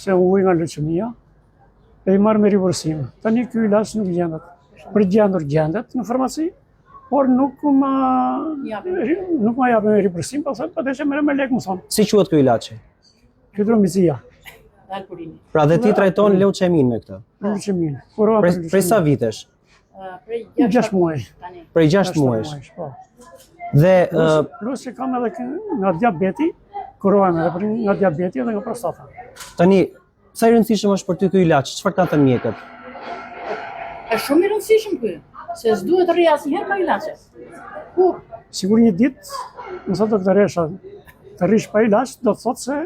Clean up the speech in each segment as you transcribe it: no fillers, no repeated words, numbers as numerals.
se unë vuj nga leuçemia, e i marr me rimbursim. Tani ky ilaç nuk gjendet. Për gjendur gjendet në farmaci, por nuk ma nuk ma japin me rimbursim, po thotë, po deshe merre me lekë më thonë. Si quhet ky ilaç? Hidromizia. Pra dhe ti trajton leuçeminë me këtë? Leuçeminë. Prej, prej sa vitesh? Prej 6 muaj. Prej 6 muajsh. Po. Dhe plus, uh, plus që kam edhe nga diabeti, kurohem edhe për nga diabeti edhe nga prostata. Tani, sa i rëndësishëm është për ty ky ilaç? Çfarë kanë thënë mjekët? Është shumë i rëndësishëm ky, se s'duhet të rri asnjëherë pa ilaçe. Kur? Sikur një ditë, më thotë doktoresha, të rrish pa ilaç, do të thotë se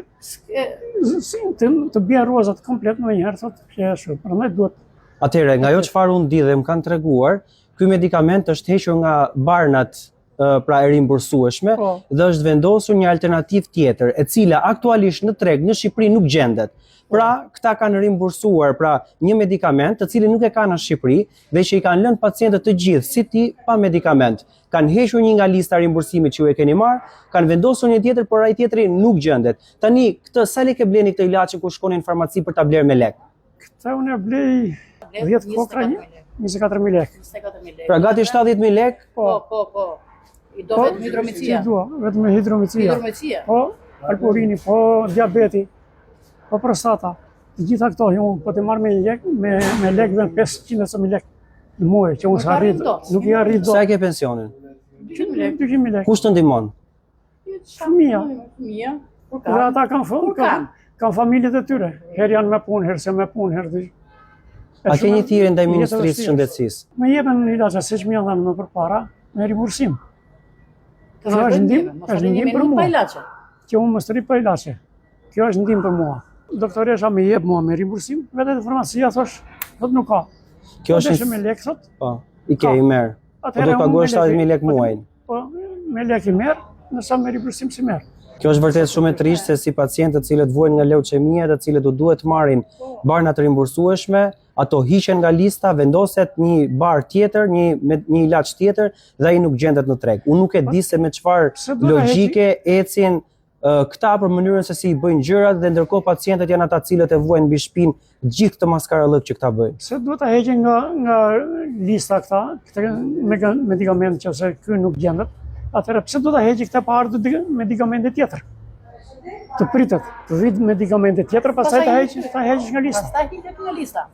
si, të, të bie rruazat komplet më njëherë, thotë, që është, prandaj duhet. Atëherë, nga ajo çfarë unë di dhe më kanë treguar, ky medikament është hequr nga barnat pra e rimbursueshme po. dhe është vendosur një alternativë tjetër, e cila aktualisht në treg në Shqipëri nuk gjendet. Pra, këta kanë rimbursuar pra një medikament të cilin nuk e kanë në Shqipëri dhe që i kanë lënë pacientët të gjithë si ti pa medikament. Kanë hequr një nga lista e rimbursimit që ju e keni marrë, kanë vendosur një tjetër, por ai tjetri nuk gjendet. Tani, këtë sa lekë e bleni këtë ilaçin kur shkoni në farmaci për ta blerë me lekë? Këtë unë e blej 10 kokrra një, 24.000 lekë. 24.000 lekë. Pra gati 70.000 lekë? Po, po, po. I do po, vetëm hidromicia. I dua, vetëm hidromicia. Hidromicia. Po, alpurini, po, diabeti, po prostata. Të gjitha këto, jo, unë po t'i marr me lek, me, me lek dhe 500 e ca mijë lek në muaj, që unë s'arrij, nuk i arrij dot. Sa e ke pensionin? 200.000 lekë. 200.000 lekë. Kush të ndihmon? Fëmija. Fëmija. Kur kanë? Dhe ata kanë fëmijë, kanë, kanë familjet e tyre. Herë janë me punë, herë s'janë me punë, herë dhe... A ke një thirrje ndaj Ministrisë së Shëndetësisë? Më jepen ilaçe siç më janë dhënë më përpara, me rimbursim. Kjo është ndihmë, është ndihmë për mua. Që unë mos të rri pa ilaçe. Kjo është ndihmë për mua. Doktoresha më jep mua me rimbursim, vetëm te farmacia thosh, thot nuk ka. Kjo po është një me lekë thot. Po, i ke i merr. Po do të paguash 70000 lekë muajin. Po, me lekë i merr, ndërsa me rimbursim s'i merr. Kjo është vërtet shumë e trishtë se si pacientët të cilët vuajnë nga leuçemia, të cilët u duhet të marrin barna të rimbursueshme, ato hiqen nga lista, vendoset një bar tjetër, një me një ilaç tjetër dhe ai nuk gjendet në treg. Unë nuk e di se me çfarë logjike ecin këta për mënyrën se si i bëjnë gjërat dhe ndërkohë pacientët janë ata të cilët e vuajnë mbi shpinë gjithë këtë maskarallëk që këta bëjnë. Pse duhet ta heqin nga nga lista këta, këtë medikament që ose ky nuk gjendet, atëherë pse duhet ta heqin këtë pa ardhur medikamenti tjetër? Të pritet, të vijë medikamenti tjetër, pastaj ta heqin, ta heqin nga lista. Pastaj hiqet nga lista.